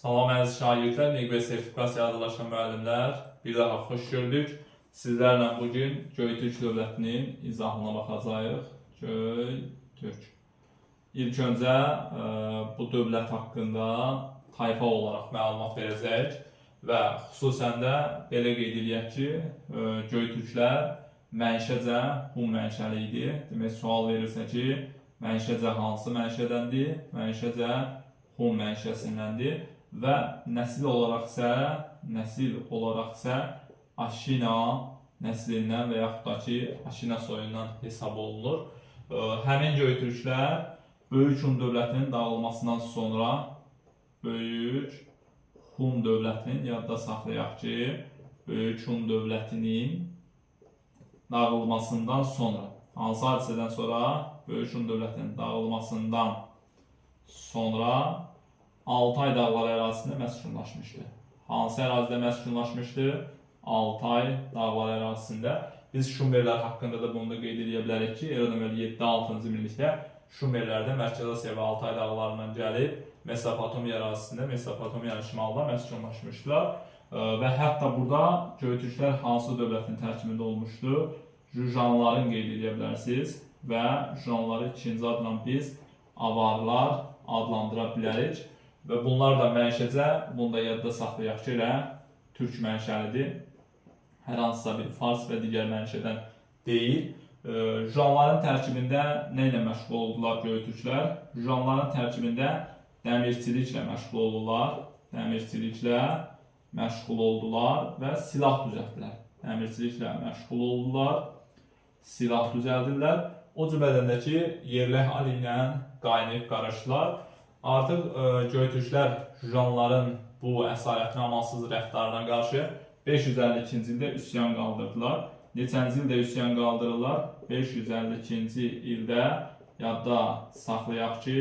Salam əziz şagirdlər, MİQ sertifikasiya hazırlaşan müəllimlər, bir daha xoş gördük. Sizlərlə bugün Göytürk dövlətinin izahına baxacağıq. Göytürk. İlk öncə bu dövlət haqqında tayfa olaraq məlumat verəcək və xüsusən də belə qeyd eləyək ki, Göytürklər mənşəcə Hun mənşəli idi. Demək, sual verilsə ki, mənşəcə hansı mənşədəndir? Mənşəcə Hun mənşəsindəndir. Və nəsil olaraq isə Aşina nəslindən və yaxud da ki, Aşina soyundan hesab olunur. Həmin Göytürklər Böyük Hun dövlətinin dağılmasından sonra Böyük Hun dövlətinin, yadda saxlayaq ki, Böyük Hun dövlətinin dağılmasından sonra, hansı hadisədən sonra? Böyük Hun dövlətinin dağılmasından sonra Altay dağları ərazisində məskunlaşmışdı. Hansı ərazidə məskunlaşmışdı? Altay dağları ərazisində. Biz Şumerlər haqqında da bunu da qeyd edə bilərik ki, eradan əvvəl 7-6-cı minillikdə Şumerlərdə Mərkəzi Asiya və Altay dağlarından gəlib Mesopotomiya ərazisində, Mesopotamiyanın şimalında məskunlaşmışdılar. Və hətta burada Göytürklər hansı dövlətin tərkibində olmuşdu? Jujanların qeyd edə bilərsiniz və Jujanları ikinci adla biz Avarlar adlandıra bilərik. Və bunlar da mənşəcə, bunu da yadda saxlayaq ki, elə türk mənşəlidir. Hər hansısa bir fars və digər mənşədən deyil. Jujanların tərkibində nə ilə məşğul oldular Göytürklər? Jujanların tərkibində dəmirçiliklə məşğul oldular. Dəmirçiliklə məşğul oldular və silah düzəltdilər. Dəmirçiliklə məşğul oldular, silah düzəldirlər. O cümlədən də ki, yerli əhali ilə qaynayıb qarışdılar. Artıq Göytürklər Jujanların bu əsarətinə, amansız rəftarına qarşı 552-ci ildə üsyan qaldırdılar. Neçənci ildə üsyan qaldırırlar? 552-ci ildə yadda saxlayaq ki,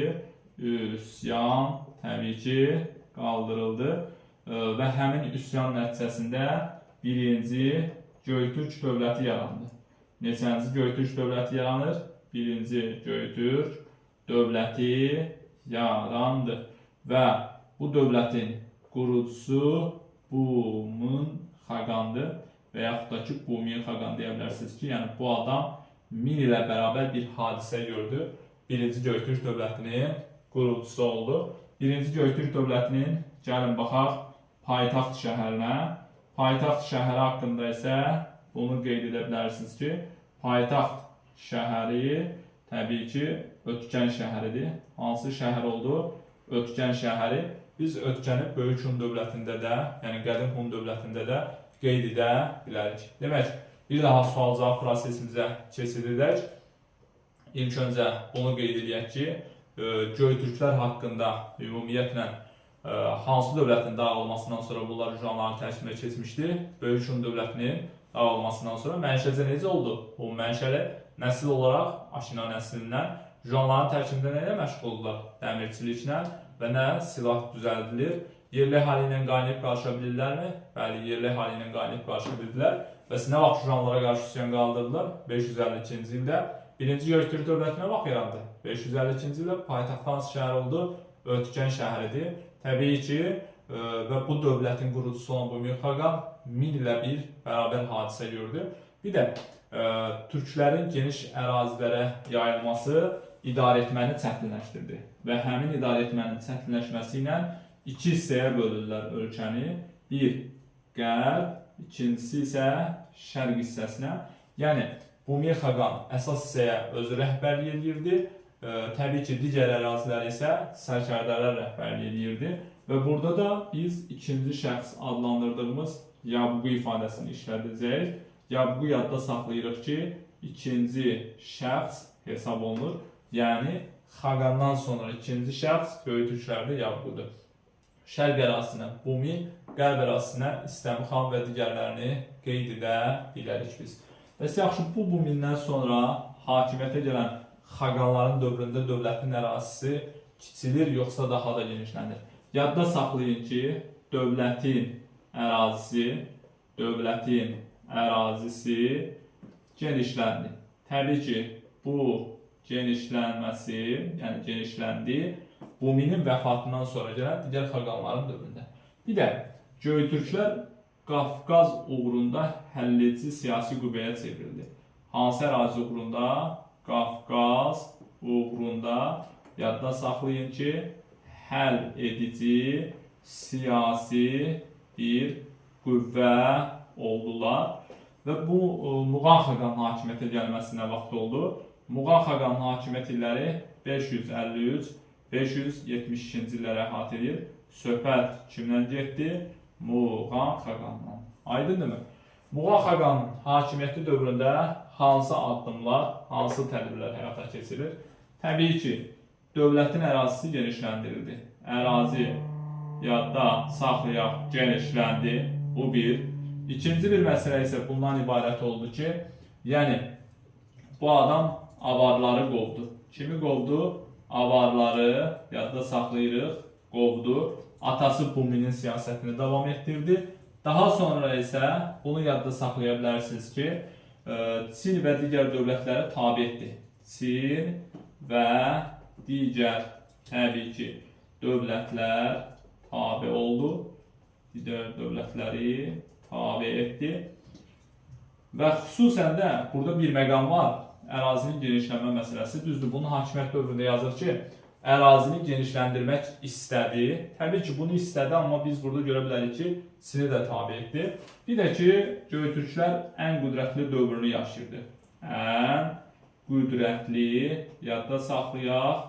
üsyan təbii ki qaldırıldı və həmin üsyan nəticəsində birinci Göytürk dövləti yarandı. Neçənci Göytürk dövləti yaranır? Birinci Göytürk dövləti yarandı və bu dövlətin qurucusu Bumun Xaqandır və yaxud da ki, Bumin Xaqan deyə bilərsiniz ki, yəni bu adam 1000 ilə bərabər bir hadisə gördü. Birinci Göytürk dövlətinin qurucusu oldu. Birinci Göytürk dövlətinin, gəlin baxaq, paytaxt şəhərinə. Paytaxt şəhəri haqqında isə bunu qeyd edə bilərsiniz ki, paytaxt şəhəri təbii ki, Ötkən şəhəridir. Hansı şəhər oldu? Ötkən şəhəri. Biz Ötkəni Böyük Hun dövlətində də, yəni qədim Hun dövlətində də qeyd edə bilərik. Demək, bir daha sual-cavab prosesimizə keçid edək. İlk öncə bunu qeyd edək ki, Göytürklər haqqında ümumiyyətlə hansı dövlətin dağılmasından sonra bunlar Jujanların tərkibinə keçmişdi? Böyük Hun dövlətinin dağılmasından sonra mənşəcə necə oldu? Hun mənşəli nəsil olaraq Aşina nəslindən. Jujanların tərkibində nə ilə məşğul oldular? Dəmirçiliklə və nə silah düzəldilir. Yerli əhali ilə qaynayıb qarışa bilirlərmi? Bəli, yerli əhali ilə qaynayıb qarışa bildilər. Bəs nə vaxt Jujanlara qarşı üsyan qaldırdılar? 552-ci ildə. Birinci Göytürk dövləti nə vaxt yarandı? 552-ci ildə paytaxt hansı şəhər oldu? Ötkən şəhəridir. Təbii ki, və bu dövlətin qurucusu olan Bumin Xaqan 1000 ilə bir bərabər hadisə gördü. Bir də türklərin geniş ərazilərə yayılması idarə etməni çətinləşdirdi və həmin idarə etmənin çətinləşməsi ilə iki hissəyə bölürlər ölkəni. Bir, qərb, ikincisi isə şərq hissəsinə. Yəni, Bumin Xaqan əsas hissəyə özü rəhbərlik edirdi. Təbii ki, digər əraziləri isə sərkərdələr rəhbərlik edirdi. Və burada da biz ikinci şəxs adlandırdığımız Yabqu ifadəsini işlədəcəyik. Yabqu yadda saxlayırıq ki, ikinci şəxs hesab olunur. Yəni, Xaqandan sonra ikinci şəxs Göytürklərdə Yabqudur. Şərq ərazisinə Bumin, qərb ərazisinə İstəmi xan və digərlərini qeyd edə bilərik biz. Bəs yaxşı, bu Bumindən sonra hakimiyyətə gələn Xaqanların dövründə dövlətin ərazisi kiçilir, yoxsa daha da genişlənir? Yadda saxlayın ki, dövlətin ərazisi genişləndi. Təbii ki, bu genişlənməsi, yəni genişləndi. Buminin vəfatından sonra gələn digər xaqanların dövründə. Bir də Göytürklər Qafqaz uğrunda həlledici siyasi qüvvəyə çevrildi. Hansı ərazi uğrunda? Qafqaz uğrunda. Yadda saxlayın ki, həll edici siyasi bir qüvvə oldular. Və bu Muğan xaqanın hakimiyyətə gəlməsi nə vaxt oldu? Muğan xaqanın hakimiyyət illəri 553-572-ci illəri əhatə edir. Söhbət kimdən getdi? Muğan xaqandan. Aydındırmı? Muğan xaqanın hakimiyyəti dövründə hansı addımlar, hansı tədbirlər həyata keçirilir? Təbii ki, dövlətin ərazisi genişləndirildi. Ərazi yadda saxlayaq, genişləndi. Bu bir. İkinci bir məsələ isə bundan ibarət oldu ki, yəni bu adam avarları qovdu. Kimi qovdu? Avarları yadda saxlayırıq, qovdu. Atası Buminin siyasətini davam etdirdi. Daha sonra isə bunu yadda saxlaya bilərsiniz ki, Çin və digər dövlətləri tabe etdi. Çin və digər təbii ki, dövlətlər tabe oldu. Digər dövlətləri tabe etdi. Və xüsusən də burada bir məqam var. Ərazinin genişlənmə məsələsi. Düzdür, bunun hakimiyyət dövründə yazır ki, ərazini genişləndirmək istədi. Təbii ki, bunu istədi, amma biz burada görə bilərik ki, Çini də tabe etdi. Bir də ki, Göytürklər ən qüdrətli dövrünü yaşayırdı. Ən qüdrətli, yadda saxlayaq,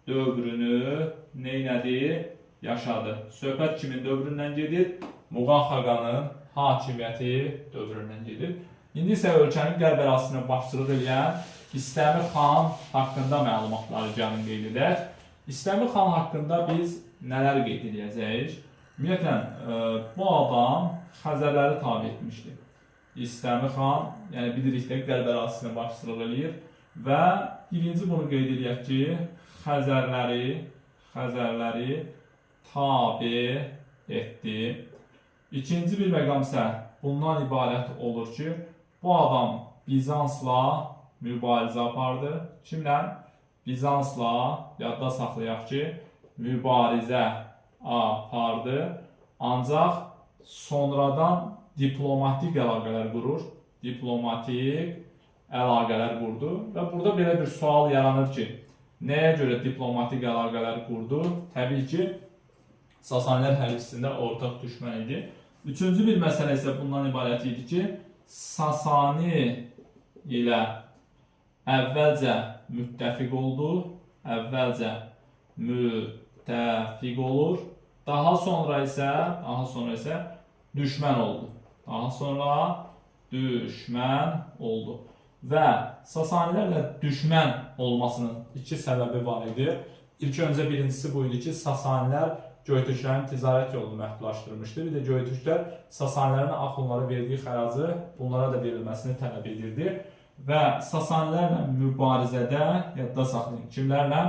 dövrünü neynədi? Yaşadı. Söhbət kimin dövründən gedir? Muğan xaqanın hakimiyyəti dövründən gedir. İndi isə ölkənin qərb ərazisinə başçılıq eləyən İstəmi xan haqqında məlumatları gəlin qeyd edək. İstəmi xan haqqında biz nələr qeyd edəcəyik? Ümumiyyətlə, bu adam Xəzərləri tabe etmişdi. İstəmi xan, yəni bilirik də qərb ərazisinə başçılıq eləyir və birinci bunu qeyd edək ki, Xəzərləri tabe etdi. İkinci bir məqam isə bundan ibarət olur ki, bu adam Bizansla mübarizə apardı. Kimlə? Bizansla, yadda saxlayaq ki, mübarizə apardı. Ancaq sonradan diplomatik əlaqələr qurur. Diplomatik əlaqələr qurdu. Və burada belə bir sual yaranır ki, nəyə görə diplomatik əlaqələr qurdu? Təbii ki, Sasanilər hər ikisində ortaq düşmən idi. Üçüncü bir məsələ isə bundan ibarət idi ki, Sasani ilə əvvəlcə müttəfiq oldu, əvvəlcə müttəfiq olur, daha sonra isə düşmən oldu. Daha sonra düşmən oldu. Və Sasanilərlə düşmən olmasının iki səbəbi var idi. İlk öncə birincisi bu idi ki, Sasanilər Göytürklərin ticarət yolunu məhdudlaşdırmışdı. Bir də Göytürklər Sasanilərin axunlara verdiyi xəracı bunlara da verilməsini tələb edirdi. Və Sasanilərlə mübarizədə, yadda saxlayın, kimlərlə?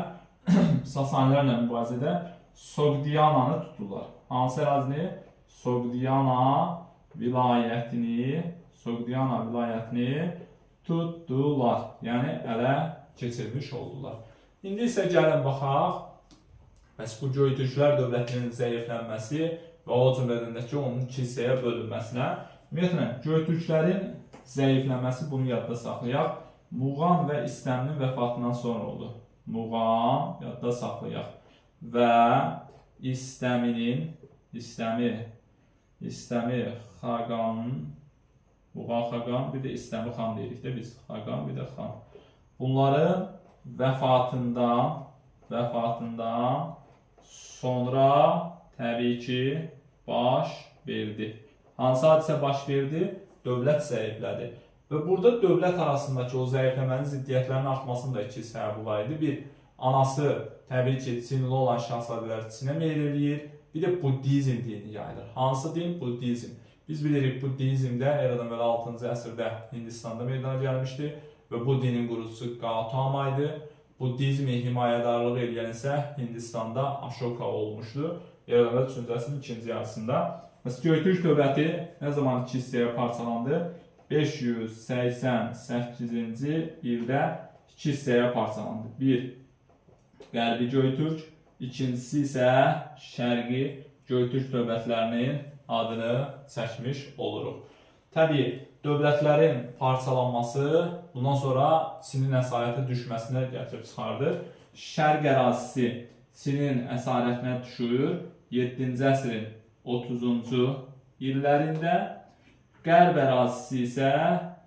Sasanilərlə mübarizədə Soqdiyananı tutdular. Hansı ərazini? Soqdiyana vilayətini tutdular. Yəni, ələ keçirmiş oldular. İndi isə gəlin baxaq. Bəs bu Göytürklər dövlətinin zəiflənməsi və o cümlədən də ki, onun iki hissəyə bölünməsinə. Ümumiyyətlə, Göytürklərin zəifləməsi, bunu yadda saxlayaq, Muğan və İstəminin vəfatından sonra oldu. Muğan, yadda saxlayaq, və İstəmi xaqanın, Muğan xaqan, bir də İstəmi xan deyirik də biz, xaqan, bir də xan. Bunların vəfatından sonra təbii ki, baş verdi. Hansı hadisə baş verdi? Dövlət zəiflədi. Və burada dövlət arasındakı o zəifləmənin, ziddiyyətlərin artmasının da iki səbəbi var idi. Bir, anası təbii ki, Çinli olan şahzadələr Çinə meyl eləyir. Bir də Buddizm dini yayılır. Hansı din? Buddizm. Biz bilirik, Buddizmdə eradan əvvəl 6-cı əsrdə Hindistanda meydana gəlmişdi və bu dinin qurucusu Gautama idi. Buddizmi himayədarlıq eləyən isə Hindistanda Ashoka olmuşdu. Eradan əvvəl 3-cü əsrin ikinci yarısında. Bəs Göytürk dövləti nə zaman iki hissəyə parçalandı? 588-ci ildə iki hissəyə parçalandı. Bir, Qərbi Göytürk, İkincisi isə Şərqi Göytürk dövlətlərinin adını çəkmiş oluruq. Təbii, dövlətlərin parçalanması bundan sonra Çinin əsarətə düşməsinə gətirib çıxardır. Şərq ərazisi Çinin əsarətinə düşür 7-ci əsrin 30-cu illərində. Qərb ərazisi isə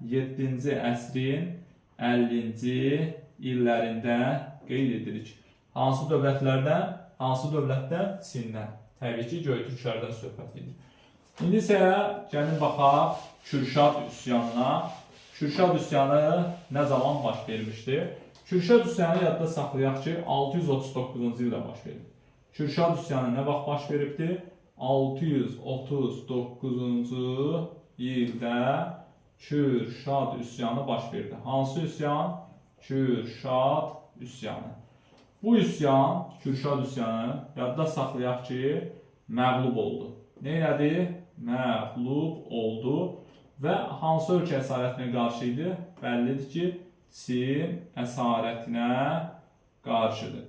7-ci əsrin 50-ci illərində qeyd edirik. Hansı dövlətlərdən? Hansı dövlətdən? Çindən. Təbii ki, Göytürklərdən söhbət gedir. İndi isə gəlin baxaq Kürşad üsyanına. Kürşad üsyanı nə zaman baş vermişdi? Kürşad üsyanı yadda saxlayaq ki, 639-cu ildə baş verib. Kürşad üsyanı nə vaxt baş veribdi? 639-cu ildə Kürşad üsyanı baş verdi. Hansı üsyan? Kürşad üsyanı. Bu üsyan, Kürşad üsyanı, yadda saxlayaq ki, məğlub oldu. Nə elədi? Məğlub oldu və hansı ölkə əsarətinə qarşı idi? Bəllidir ki, Çin əsarətinə qarşıdır.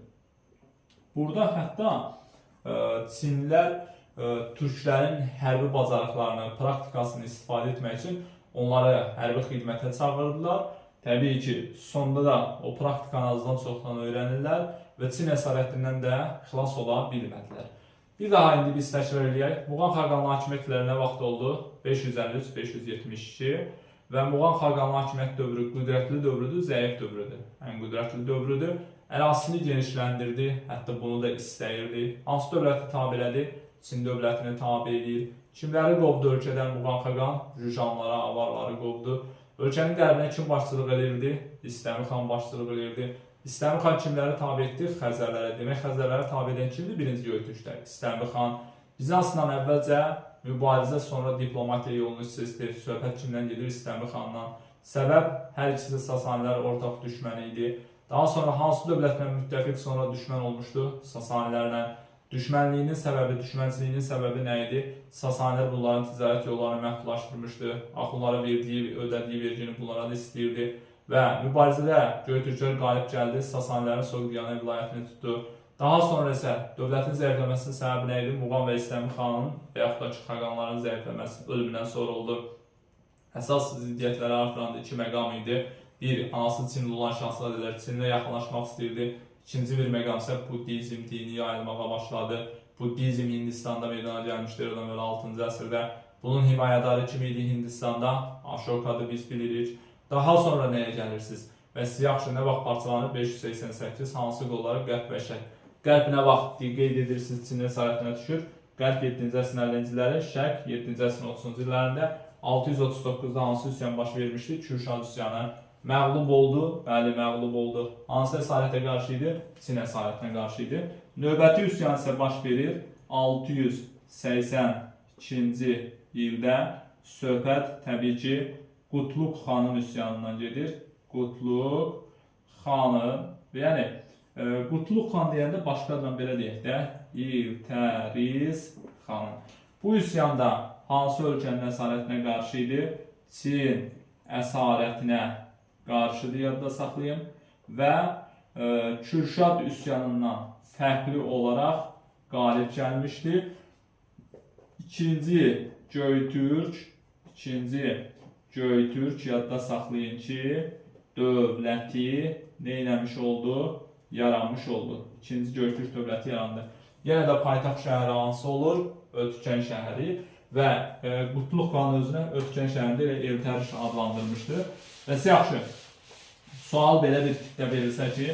Burada hətta Çinlilər türklərin hərbi bacarıqlarını, praktikasını istifadə etmək üçün onları hərbi xidmətə çağırdılar. Təbii ki, sonda da o praktikanı azdan çoxdan öyrənirlər və Çin əsarətindən də xilas ola bilmədilər. Bir daha indi biz təkrar eləyək. Muğan xaqanının hakimiyyət nə vaxt oldu? 553-572 və Muğan xaqanının hakimiyyət dövrü qüdrətli dövrüdür, zəif dövrüdür. Ən qüdrətli dövrüdür. Ərazisini genişləndirdi, hətta bunu da istəyirdi. Hansı dövləti tabe elədi? Çin dövlətini tabe eləyir. Kimləri qovdu ölkədən Muğan xaqan? Jüjanlara, avarları qovdu. Ölkənin qərbinə kim başçılıq edirdi? İstəmi xan başçılıq edirdi. İstəmi xan kimləri tabe etdi? Xəzərlərə. Demək, Xəzərləri tabe edən kimdir? Birinci Göytürklər. İstəmi xan Bizansla əvvəlcə mübarizə, sonra diplomatiya yolunu seçdi. Söhbət kimdən gedir? İstəmi xandan. Səbəb hər ikisi də Sasanilər ortaq düşməni idi. Daha sonra hansı dövlətlə müttəfiq, sonra düşmən olmuşdu? Sasanilərlə. Düşmənliyinin səbəbi, düşmənçiliyinin səbəbi nə idi? Sasanilər bunların ticarət yollarını məhdudlaşdırmışdı. Axunlara verdiyi, ödədiyi vergini bunlara da istəyirdi. Və mübarizədə Göytürklər qalib gəldi, Sasanilərin Soğdiyana vilayətini tutdu. Daha sonra isə dövlətin zəifləməsinin səbəbi nə idi? Muğan və İstəmi xanın və yaxud da ki, xaqanların zəifləməsi ölümündən sonra oldu. Əsas ziddiyyətləri artıran iki məqam idi. Bir, anası Çinli olan şahzadələr Çinlə yaxınlaşmaq istəyirdi. İkinci bir məqam isə Buddizm dini yayılmağa başladı. Buddizm Hindistanda meydana gəlmişdi eradan əvvəl 6-cı əsrdə. Bunun himayədarı kim idi Hindistanda? Aşokadır, biz bilirik. Daha sonra nəyə gəlirsiniz? Və siz yaxşı, nə vaxt parçalanır? 588 hansı qolları? Qərb və Şərq. Qərb nə vaxt qeyd edirsiniz? Çin əsarətinə düşür. Qərb 7-ci əsrin 50-ci illəri, Şərq 7-ci əsrin 30-cu illərində. 639-da hansı üsyan baş vermişdi? Kürşad üsyanı. Məğlub oldu, bəli, məğlub oldu. Hansı əsarətə qarşı idi? Çin əsarətinə qarşı idi. Növbəti üsyan isə baş verir 682-ci ildə. Söhbət təbii ki, Qutluq xanın üsyanından gedir. Qutluq xanı, yəni Qutluq xan deyəndə başqa adla belə deyək də, İltəriz xanı. Bu üsyanda hansı ölkənin əsarətinə qarşı idi? Çin əsarətinə qarşıdır, yadda saxlayın. Və Kürşad üsyanından fərqli olaraq qalib gəlmişdi. İkinci Göytürk yadda saxlayın ki, dövləti nə eləmiş oldu? Yaranmış oldu. İkinci Göytürk dövləti yarandı. Yenə də paytaxt şəhəri hansı olur? Ötükən şəhəri və Qutluq xan özünə Ötükən şəhərində elə Eltəriş adlandırmışdı. Və yaxşı, sual belə bir tipdə verilsə ki,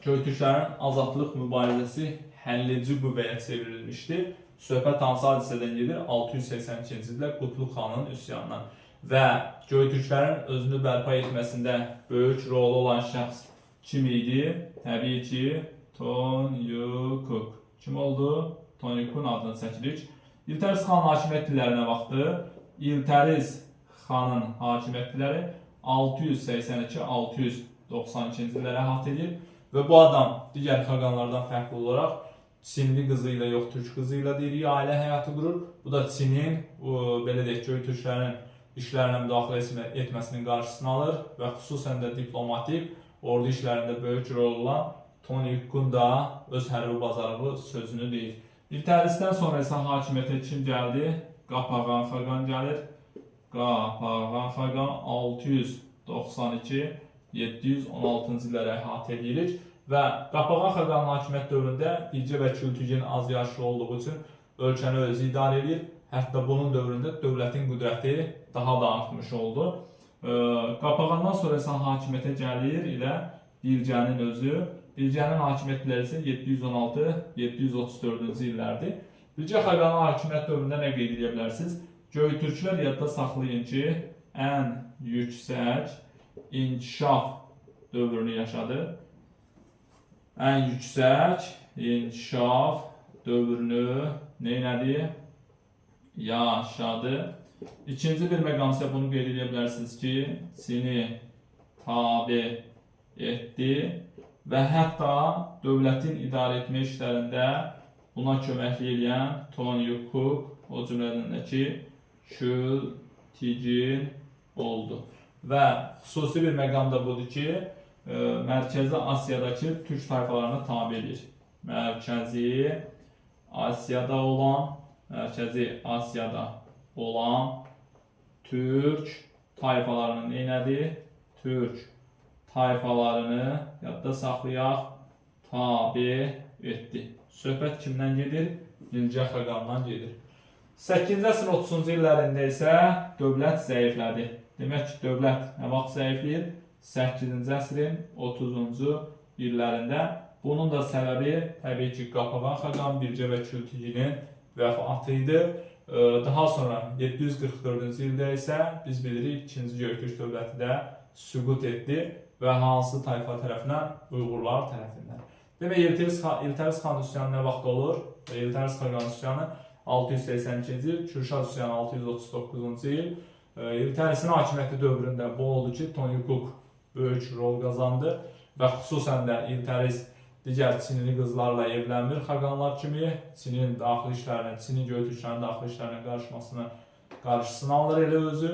Göytürklərin azadlıq mübarizəsi həlledici qüvvəyə çevrilmişdi. Söhbət hansı hadisədən gedir? 682-ci ildə Qutluq xanın üsyanından. Və Göytürklərin özünü bərpa etməsində böyük rolu olan şəxs kim idi? Təbii ki, Tonyukuk. Kim oldu? Tonyukukun adını çəkirik. İltəriz xanın hakimiyyət illəri nə vaxtdır? İltəriz xanın hakimiyyət illəri 682-692-ci illərə əhatə edir və bu adam digər xaqanlardan fərqli olaraq Çinli qızı ilə yox, türk qızı ilə deyirik, ailə həyatı qurur. Bu da Çinin, belə deyək, Göytürklərin işlərinə müdaxilə etməsinin qarşısını alır və xüsusən də diplomatik ordu işlərində böyük rol olan Tonyukun da öz hərbi bacarığı sözünü deyir. İltərisdən sonra isə hakimiyyətə kim gəldi? Qapağan Xaqan gəlir. Qapağan Xaqan 692-716-cı illəri əhatə edirik və Qapağan Xaqanın hakimiyyət dövründə Bilgə və Kültügin az yaşlı olduğu üçün ölkəni özü idarə edir. Hətta bunun dövründə dövlətin qüdrəti daha da artmış oldu. Qapağandan sonra isə hakimiyyətə gəlir ilə Bilgənin özü. Bilgənin hakimiyyətləri isə 716-734-cü illərdir. Bilgə Xaqanın hakimiyyət dövründə nə qeyd edə bilərsiniz? Göytürklər yadda saxlayın ki, ən yüksək inkişaf dövrünü yaşadı. Ən yüksək inkişaf dövrünü neynədi? Yaşadı. İkinci bir məqam isə bunu qeyd edə bilərsiniz ki, Çini tabe etdi və hətta dövlətin idarə etmə işlərində buna köməklik eləyən Tonyukuk, o cümlədən də ki, Kültigin oldu. Və xüsusi bir məqam da budur ki, Mərkəzi Asiyadakı türk tayfalarına tabe edir. Mərkəzi Asiyada olan türk tayfalarını neynədi? Türk tayfalarını yadda saxlayaq, tabe etdi. Söhbət kimdən gedir? Bilgə Xaqandan gedir. 8-ci əsrin 30-cu illərində isə dövlət zəiflədi. Demək ki, dövlət nə vaxt zəifləyir? 8-ci əsrin 30-cu illərində. Bunun da səbəbi təbii ki, Qapağan Xaqan, Bilgə və Kültüginin vəfatı idi. Daha sonra 744-cü ildə isə biz bilirik 2-ci Göytürk dövləti də süqut etdi və hansı tayfa tərəfindən? Uyğurlar tərəfindən. Demək, İltəris xan üsyanı nə vaxt olur? İltəris xaqan üsyanı 682-ci il, Kürşad üsyanı 639-cu il. İltərisin hakimiyyəti dövründə bu oldu ki, Tonyukuk böyük rol qazandı və xüsusən də İltəris digər Çinli qızlarla evlənmir xaqanlar kimi. Çinin daxili işlərinə, Çinin Göytürklərin daxili işlərinə qarışmasını qarşısını alır elə özü.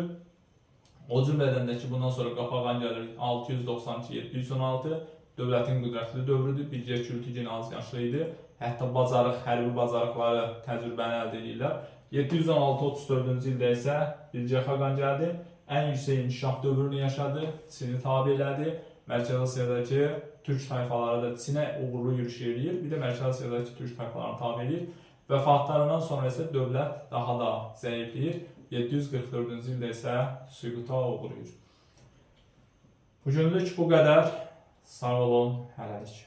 O cümlədən də ki, bundan sonra Qapağan gəlir 692-716, dövlətin qüdrətli dövrüdür. Bilgə Kültügin az yaşlı idi. Hətta bacarıq, hərbi bacarıqları, təcrübəni əldə edirlər. 716-34-cü ildə isə Bilgə Xaqan gəldi. Ən yüksək inkişaf dövrünü yaşadı, Çini tabe elədi. Mərkəzi Asiyadakı türk tayfaları da Çinə uğurlu yürüş eləyir. Bir də Mərkəzi Asiyadakı türk tayfalarını tabe eləyir. Vəfatlarından sonra isə dövlət daha da zəifləyir. 744-cü ildə isə süquta uğrayır. Bugünlük bu qədər. Sağ olun, hələlik.